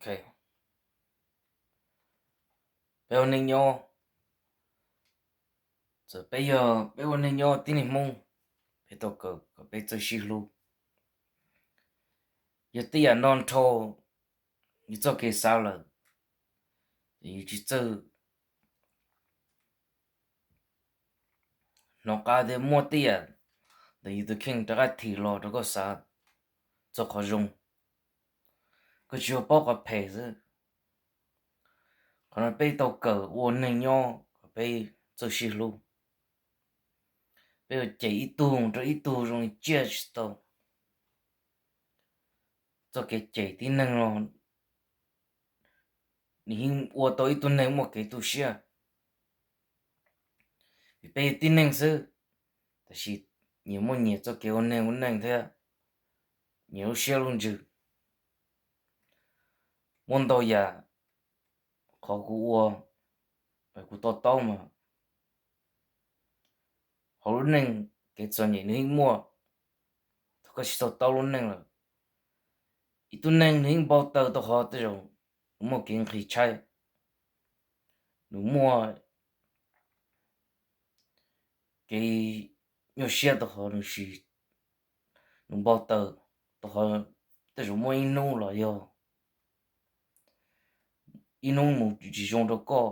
Peb ua neej nyob, txawm peb yog peb ua neej nyob tib neeg Hmoob, peb tau kawm kom peb txawj sib hlub. Yog tej yam no nrhau yus txoj kev xav lawm, ces yus tsis txawj hnov qab tias muaj tej yam ntawm yus tus kheej rov qab thim los rau koj xav txog qhov zoo. Koj tsis yog paub qhov phem xwb. Qhov no peb tau kawm ua neeg nyob kom peb txawj sib hlub. Peb yuav cem ib tug rau ib tug zoo li tsiaj tsis tau. Txoj kev cem tib neeg los nws yeej ua tau ib tug neeg muaj kev tu siab. Vim peb yog tib neeg xwb, tab sis nyias muaj nyias txoj kev ua neeg ua neej thiab nyias lub siab lub ntsws. Muaj ntau yam qhov kuv ua, kuv to taub mas hauv lub neej kev txom nyem nws yeej muaj, thaum koj tsis to taub lub neej lawm. Ib tug neeg nws yeej npau taws tau qhov tej zaum nws muaj kev nqhis tshaib, nws muaj kev nyuaj siab tau qhov nws npau taws tau qhov tej zaum muaj ib hnub los yog ib hnub mus tsis zoo rau koj,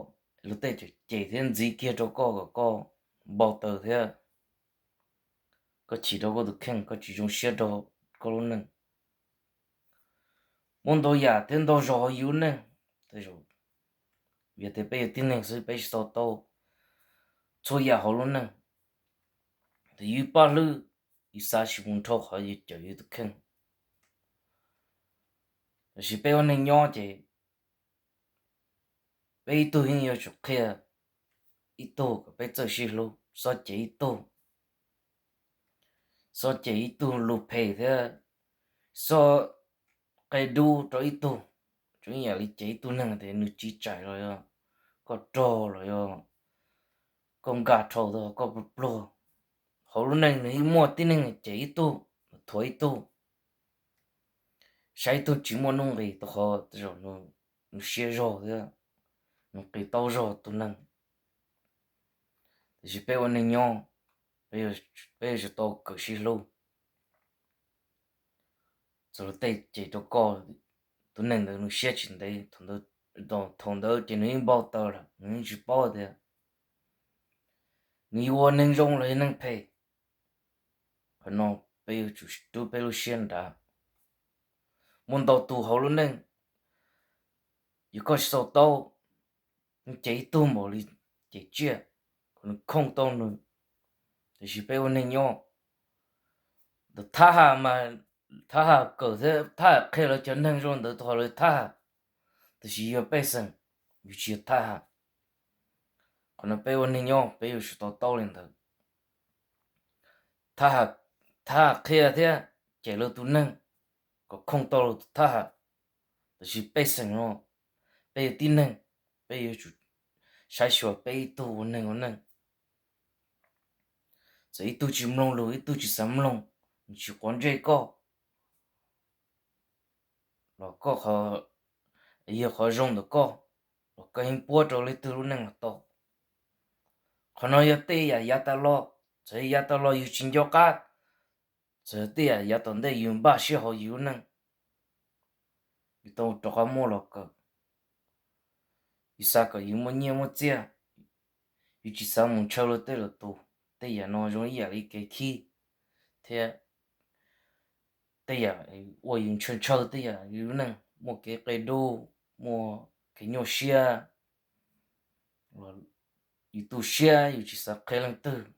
luag tej cem thiab ntxiv kiag rau koj kom koj npau taws thiab koj chim rau koj tus kheej, koj tsis zoo siab rau koj lub neej. Muaj ntau yam thiab ntau zaus hauv yus lub neej, tej zaum yog tias peb yog tib neeg xwb peb tsis to taub txhua yam hauv lub neej, ces yus paj hlwb, yus xav tsis mus nrhau qhov yuav cawm yus tus kheej. Tab sis peb ua neeg nyob ces peb ib tug yeej yuav tsum qhia ib tug kom peb txawj sib hlub, txhob cem ib tug, txhob cem ib tug lus phem thiab txhob qia dub rau ib tug. Tsuas ib yam li cem ib tug neeg tias nws tsis txawj los yog koj rog los yog koj nkag dhau tau koj pluag pluag. Hauv lub neej nws yeej muaj tib neeg cem ib tug, thuam ib tug, saib ib tug tsis muaj nuj nqis tau qhov tej zaum nws siab zog thiab nws nqis tau zog tus neeg. Tiam sis peb ua neeg nyob, peb yuav tsum tau kawm sib hlub. Txawm luag tej cem rau koj, tus neeg ntawd nws siab tsis ntev, thaum ntawd ces nws yeej npau taws lawm, nws yeej tsis paub tias nws yuav ua neeg zoo los yog neeg phem. Qhov no peb yuav tsum rub peb lub siab nrad. Muaj ntau tus hauv lub neej, yog koj tsis to taub, nws cem ib tug npaum li cem tsiaj, kom nws khooj tau nws. Tiam sis peb ua neeg nyob, ntawm thab ham mas thab ham kawm thiab thab ham qhia lawv cov neeg zoo ntawd tau qhov lawv thab ham. Tiam sis yog pej xeem, yus tsis yog thab ham. Qhov no peb ua neeg nyob peb yuav tsum to taub li ntawd. Thab ham qhia thiab cem lawv tus neeg kom khooj tau lawv tus thab ham. Tiam sis pej xeem no, peb yog tib neeg, peb yuav tsum saib xyuas peb ib tug ua neeg ua neej. Txawm ib tug tsis mloog lus, ib tug tsis xav mloog, nws tsis quav ntsej koj los koj, yog qhov zoo ntawm koj los koj yeej puab rau leej twg lub neej los tau. Qhov no yog tej yam yav tas los, txawm yav tas los yus tsis nco qab, txawm tej yam yav tom ntej yus npaj siab hauv yus lub neej, yus tau rov qab muab los kawm. Yus xav kom yus muaj nyiaj muaj txiaj, yus tsis xav mus ntshaw luag tej lwm tus. Tej yam no zoo ib yam li kev khib thiab tej yam ua yus ntshaw ntshaw tej yam yus lub neej, muaj kev qia dub, muaj kev nyuaj siab, yus tu siab yus tsis xav qhia leej twg.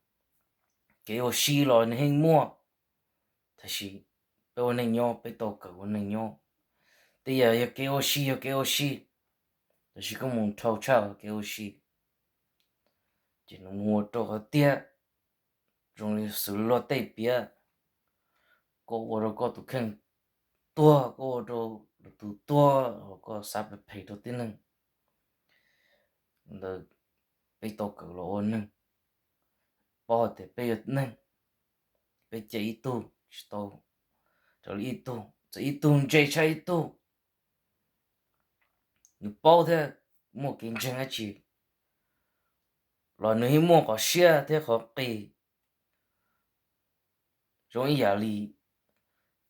Kev ua si los nws yeej muaj, tab sis peb ua neej nyob peb tau kawm ua neeg nyob. Tej yam yog kev ua si yog kev ua si, tab sis koj mus nrhau tshaj kev ua si, ces nws mus ua rau qhov tiag. Zoo li xws li luag tej piav, koj ua rau koj tus kheej tuag, koj ua rau lwm tus tuag, koj xav phem phem rau tib neeg. Ntawd peb tau kawm los ua neeg, paub hais tias peb yog neeg, peb cem ib tug tsis tau raws li ib tug. Txawm ib tug ntse tshaj ib tug, nws paub thiab muaj kev ntseeg dab tsi los nws yeej muaj qhov siab thiab qhov qis zoo ib yam li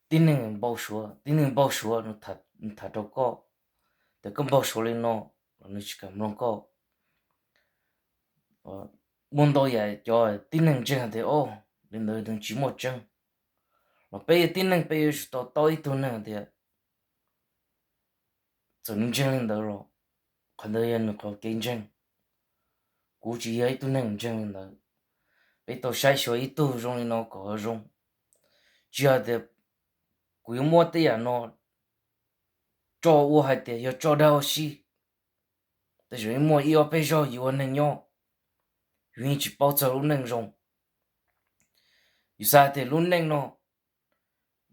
tib neeg npau suav. Tib neeg npau suav nws tham rau koj, tias koj npau suav li no los nws tsis kam mloog koj. Muaj ntau yam cov tib neeg ntseeg tias o, li ntawd nws tsis muaj tseeb. Los peb yog tib neeg peb yuav tsum to taub ib tug neeg tias txawm nws ntseeg li ntawd los qhov ntawd yog nws qhov kev ntseeg. Kuv tsis yog ib tug neeg ntseeg li ntawd. Peb tau saib xyuas ib tug zoo li no kom zoo, tsis yog tias kuv yuav muab tej yam no tso ua hais tias yog tso dag ua si. Tej zaum yeej muaj ib ob peb zaug yus ua neeg nyob, yus yeej tsis paub txog lub neej zoo. Yus xav tias lub neej no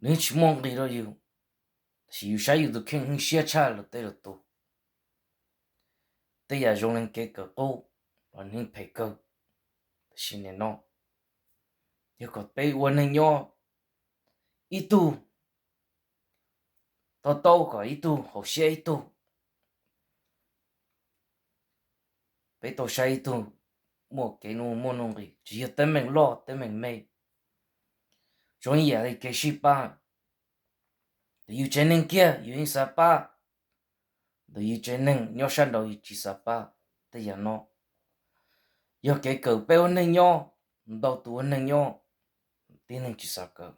nws yeej tsis muaj nqis rau yus, tiam sis yus saib yus tus kheej yeej siab tshaj luag tej lwm tus. Tej yam zoo li kev kawm qub los yeej phem kawg. Tam sim no yog kom peb ua neeg nyob, ib tug to taub kom ib tug haum siab ib tug. Peb tau saib ib tug muaj kev muaj nuj nqis, tsis yog teeb meem loj teeb meem me, zoo ib yam li kev sib pab. Ntawm yus tsev neeg kiag yus yeej xav pab, ntawm yus tsev neeg nyob sab nraud yus tsis xav pab. Tej yam no yog kev kawm peb ua neeg nyob, ntau tus ua neeg nyob, tib neeg tsis xav kawm.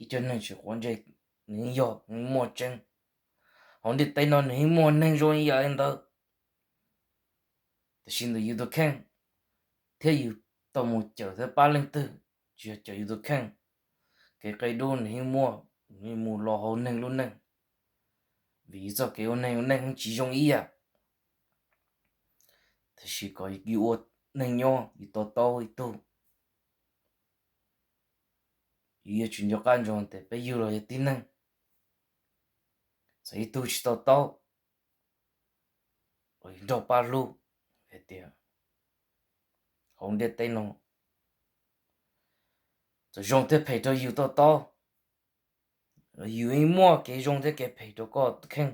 Ib co neeg tsis quav ntsej, nws yeej yog, nws yeej muaj tseeb. Hauv ntiaj teb no nws yeej muaj neeg zoo ib yam li ntawd. Tiam sis ntawm yus tus kheej thiab yus tau mus cawm thiab pab leej twg, tsis yog cawm yus tus kheej. Kev qia dub nws yeej muaj, nws yeej mus los hauv neeg lub neej, vim yus txoj kev ua neeg ua neej yeej tsis zoo ib yam. Tiam sis kom yus ua neeg nyob yus to taub ib tug, yus yuav tsum nco qab ntsoov tias peb yug los yog tib neeg. Txawm ib tug tsis to taub los yus nrog pab hlub. Hais tias hauv ntiaj teb no txawm zoo thiab phem rau yus to taub, yus yeej muaj kev zoo thiab kev phem rau koj tus kheej.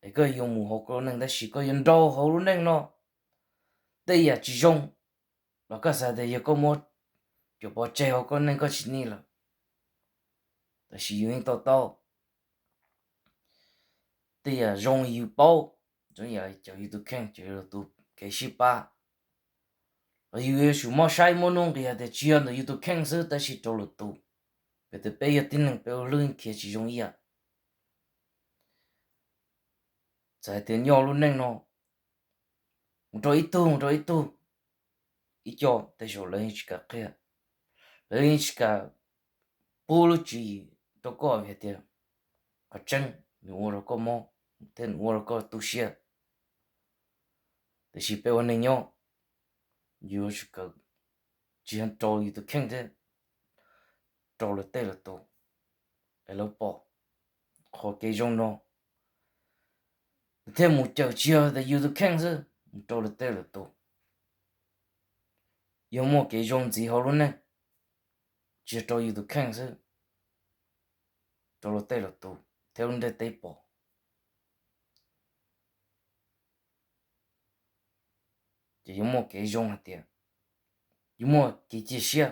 Es koj yuav mus hauv koj lub neej tab sis koj yuav nrau hauv lub neej no tej yam tsis zoo, los koj xav tias yog koj muab cov pov tseg hauv koj neej koj tsis nij lawm. Tab sis yus yeej to taub tej yam zoo yus paub, zoo yam cawm yus tus kheej, cawm yus tus kev sib pab. Los yus yuav tsum mob saib muaj nuj nqis hais tias tsis yog ntawm yus tus kheej xwb tab sis rau lwm tus. Vim tias peb yog tib neeg peb ua hlwb khiav tsis zoo ib yam. Txawm hais tias nyob lub neej no mus rau ib tug mus rau ib tug, ib co tej zaum lawv yeej tsis kam qhia, lawv yeej tsis kam pub lub tswv yim rau koj hais tias qhov tseeb nws ua rau koj mob thiab nws ua rau koj tu siab. Tiam sis peb ua neeg nyob, yus yuav tsum kawm tsis yog rau yus tus kheej thiab rau lawv tej lwm tus, es lawv pom qhov kev zoo no thiaj mus cawm, tsis yog tias yus tus kheej xwb mus rau lawv tej lwm tus. Yuav muaj kev zoo ntxiv hauv lub neej, tsis yog rau yus tus kheej xwb, rau lawv tej lwm tus thiab lub ntiaj teb pom. Ces yuav muaj kev zoo hais tias yuav muaj kev cia siab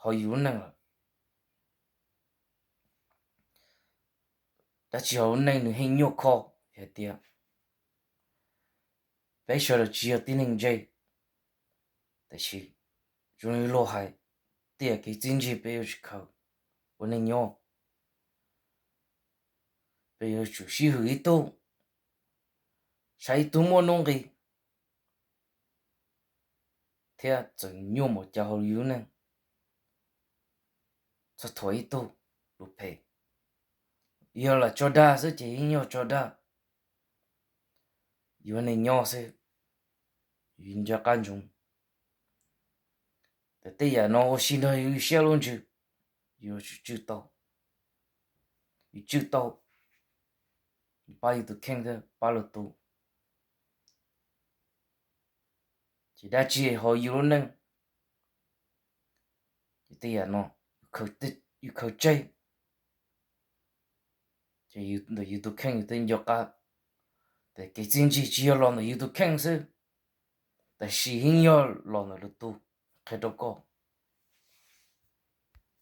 hauv yus lub neej lawm. Dab tsi hauv lub neej nws yeej nyuaj kho hais tias peb sawv daws tsis yog tib neeg ntse, tiam sis zoo li luag hais, tej yam kev txawj ntse peb yuav tsum khaws ua neej nyob. Peb yuav tsum sib hwm ib tug, saib ib tug muaj nuj nqis, thiab txawm nyuaj npaum cas hauv yus lub neej, txhob thuam ib tug lus phem. Yog lam tso dag xwb ces yeej yog tso dag. Yuav neej nyob xwb, yus nco qab ntsoov tias tej yam no ua si nrog yus siab lub ntsws, yus tsum tswj tau. Yus tswj tau, yus pab yus tus kheej thiab pab lwm tus. Ces dab tsi hauv yus lub neej, ces tej yam no yus khaws tseg, ces ntawm yus tus kheej yus thiaj nco qab Kev txiaj ntsig tsis yog los ntawm yus tus kheej xwb, tab sis yeej yog los ntawm lwm tus qhia rau koj.